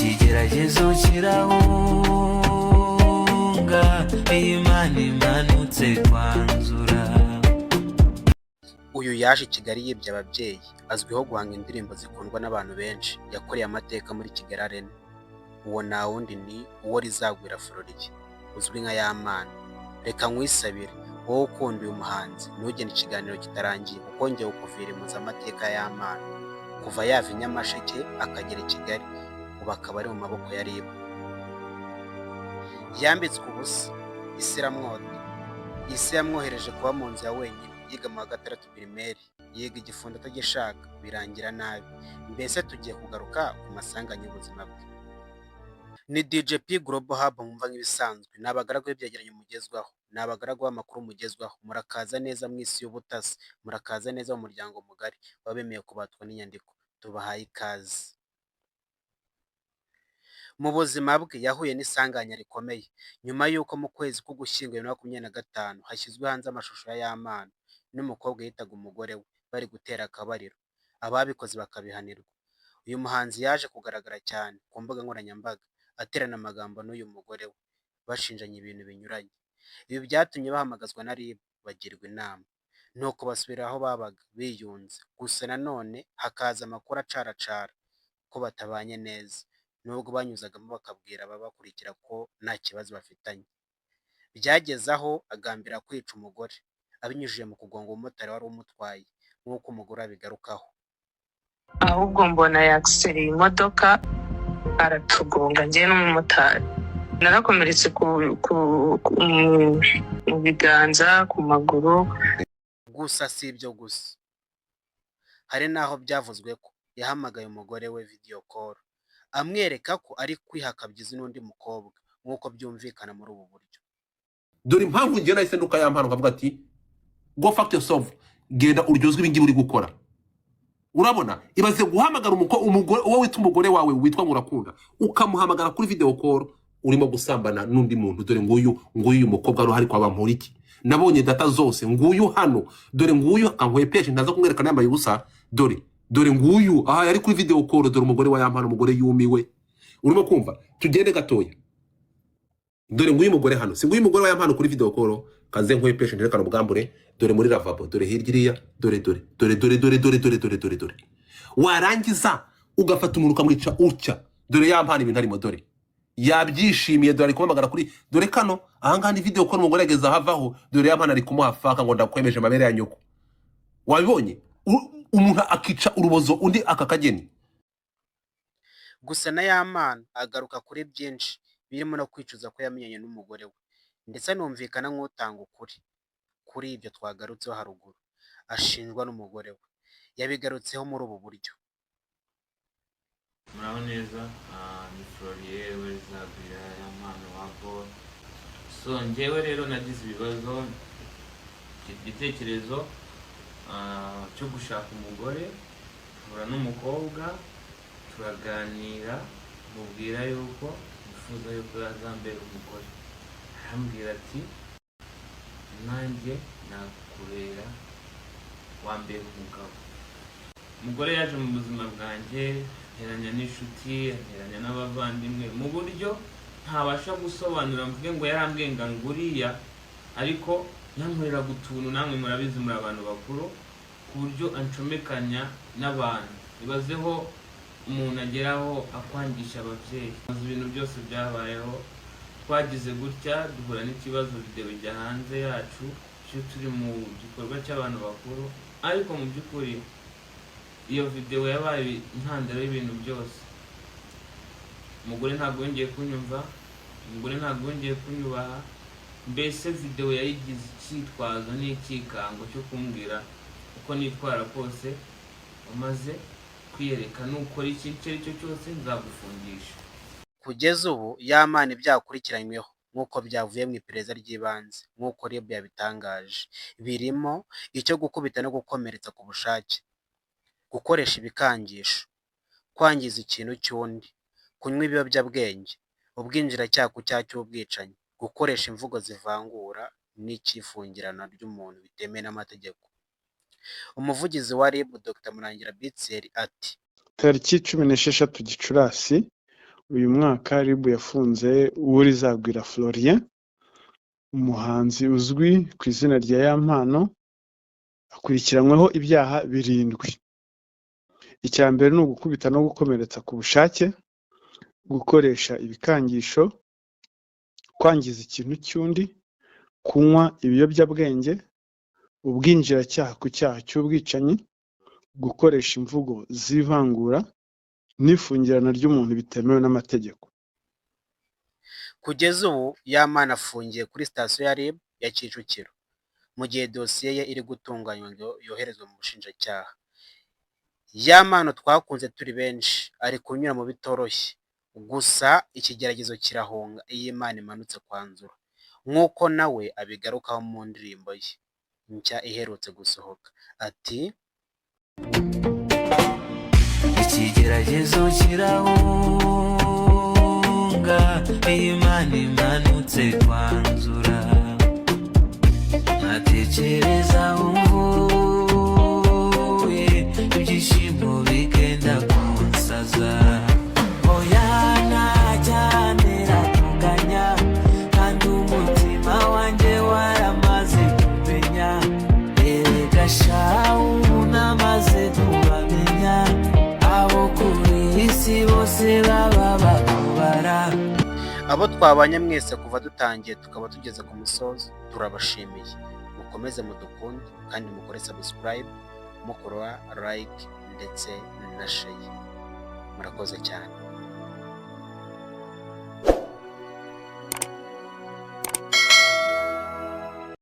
Ikigeragezo kirahunga iyo Imana imanutse kwanzura. Uyu yaje i Kigali yibye ababyeyi, azwiho guhanga indirimbo zikundwa n'abantu benshi, yakoreye amateka muri Kigali Arena. Uwo nta wundi ni uwo Rizagwira Florien uzwi nka Yampano. Reka nkwisabire wowe ukunda uyu muhanzi, ntugende ikiganiro kitarangiye, kuko ngiye kukuvira imuzi amateka ya Yampano kuva yava i Nyamasheke akagera i Kigali, ubu akaba ari mu maboko ya RIB. Yambitswe ubusa, isi iramwota. Isi yamwohereje kuba mu nzu ya wenyine, yiga mu wa gatandatu primaire, yiga igifundo atagishaka, birangira nabi. Mbese tugiye kugaruka ku masanganya y'ubuzima bwe. Ni DJP Global Hub mwumva nk'ibisanzwe, ni abagaragu b'ibyegeranyo mugezwaho, ni abagaragu b'amakuru mugezwaho. Murakaza neza mu isi y'ubutasi, murakaza neza mu muryango mugari w'abemeye kubatwa n'inyandiko, tubahaye ikaze. Mu buzima bwe yahuye n'isanganya rikomeye nyuma y'uko mu kwezi k'Ugushyingo 2025 hashyizwe hanze amashusho ya Yampano n'umukobwa yitaga umugore we bari gutera akabariro, ababikoze bakabihanirwa. Uyu muhanzi yaje kugaragara cyane ku mbuga nkoranyambaga aterana amagambo n'uyu mugore we, bashinjanya ibintu binyuranye. Ibi byatumye bahamagazwa na RIB bagirwa inama, nuko basubira aho babaga biyunze. Gusa nanone hakaza amakuru acaracara ko batabanye neza, nubwo banyuzagamo bakabwira ababakurikira ko nta kibazo bafitanye. Byageze aho agambira kwica umugore abinyujije mu kugonga umumotari wari umutwaye, nk'uko umugore abigarukaho. Ahubwo mbona yakisereye imodoka aratugonga njye n'umumotari. Narakomeretse mu biganza, ku maguru. Gusa si ibyo gusa, hari n'aho byavuzwe ko yahamagaye umugore we video call amwereka ko ari kwiha akabyizi n'undi mukobwa, nk'uko byumvikana muri ubu buryo. Dore impamvu ngewe nahise nduka Yampano, nkavuga ati: "Go fuck yourself, genda uryozwe ibingibi uri gukora." Urabona, ibaze guhamagara umugore, uwo wita umugore wawe, witwa ngo urakunda, ukamuhamagara kuri video call urimo gusambana n'undi muntu. Dore nguyu, nguyu uyu mukobwa wari uhari kwa Bamporiki. Nabonye data zose, nguyu hano, dore nguyu, akankwepeshe ntaza kumwerekana yambaye ubusa. Dore, dore nguyu aha yari kuri video call. Dore umugore wa Yampano, umugore yumiwe. Urimo kumva? Tugende gatoya. Dore nguyu mugore hano, si nguyu umugore wa Yampano kuri video call? Kaze nkwepeshe nterekana ubwambure. Dore muri lavabo, dore hirya iriya, dore, dore, dore, dore, dore, dore, dore, dore, dore, dore. Warangiza ugafata umuntu ukamwica utya. Dore Yampano ibintu arimo, dore yabyishimiye, dore ari kumuhamagara kuri, dore kano ahangaha ni video call. Umugore ageze ahavaho, dore Yampano ari kumuha fuck ngo "Ndakwemeje amabere ya nyoko." Wabibonye? Umuntu akica urubozo undi aka kageni. Gusa na Yampano agaruka kuri byinshi birimo no kwicuza ko yamenyanye n'umugore we, ndetse anumvikana nk'utanga ukuri kuri ibyo twagarutseho haruguru ashinjwa n'umugore we. Yabigarutseho muri ubu buryo. Muraho neza, ni Florier Wezabira Yampano wa Paul. So njyewe rero nagize ibibazo, igitekerezo cyo gushaka umugore, mpura n'umukobwa turaganira, mubwira yuko nifuza yuko yazambera umugore. Arambwira ati: "Nanjye nakubera, wambera umugabo." Umugore yaje mu buzima bwanjye nteranya n'inshuti, nteranya n'abavandimwe, mu buryo ntabasha gusobanura mvuge ngo yarambwiye ngo nguriya, ariko yankoreraga utuntu, namwe murabizi, muri abantu bakuru, ku buryo ancomekanya n'abantu. Ibazeho umuntu ageraho akwangisha ababyeyi. Maze ibintu byose byabayeho, twagize gutya duhura n'ikibazo, video ijya hanze yacu iyo turi mu gikorwa cy'abantu bakuru. Ariko mu by'ukuri iyo video yabaye intandaro y'ibintu byose. Umugore ntabwo yongeye kunyumva, umugore ntabwo yongeye kunyubaha. Mbese video yayigize icyitwazo n'icyikango cyo kumbwira uko nitwara kose umaze kwiyereka, nukora iki icyo ari cyo cyose nzagufungisha. Kugeza ubu Yampano ibyaha akurikiranyweho nk'uko byavuye mu iperereza ry'ibanze, nk'uko RIB yabitangaje, birimo icyo gukubita no gukomeretsa ku bushake, gukoresha ibikangisho, kwangiza ikintu cy'undi, kunywa ibiyobyabwenge, ubwinjiracyaha ku cyaha cy'ubwicanyi, gukoresha imvugo zivangura n'icy'ifungirana ry'umuntu bitemewe n'amategeko. Umuvugizi wa RIB, Dr Murangira Bitseri, ati: Tariki 16 Gicurasi. Uyu mwaka RIB yafunze Uworizagwira Florien, umuhanzi uzwi ku izina rya Yampano, akurikiranyweho ibyaha birindwi. Icya mbere ni ugukubita no gukomeretsa ku bushake, gukoresha ibikangisho, kwangiza ikintu cy'undi, kunywa ibiyobyabwenge, ubwinjiracyaha ku cyaha cy'ubwicanyi, gukoresha imvugo z'ivangura n'ifungirana ry'umuntu bitemewe n'amategeko. Kugeza ubu Yampano afungiye kuri sitasiyo ya RIB ya Kicukiro, mu gihe dosiye ye iri gutunganywa ngo yoherezwe mu bushinjacyaha. Yampano twakunze turi benshi, ari kunyura mu bitoroshye, gusa ikigeragezo kirahunga iyo Imana imanutse kwanzura, nk'uko nawe abigarukaho mu ndirimbo ye nshya iherutse gusohoka, ati: Ikigeragezo kirahunga iyo Imana imanutse kwanzura, nkatekereza aho mvuye, ibyishimo bigenda kunsaza. Oya, ntajyanira kuganya, kandi umutima wanjye waramaze kumenya. Erega sha, ubu namaze kubamenya, abo kuri iyi si bose baba bakubara. Abo twabanye mwese kuva dutangiye tukaba tugeze ku musozo, turabashimiye. Mukomeze mudukunde kandi mukore subscribe, mukora like ndetse na share. Murakoze cyane.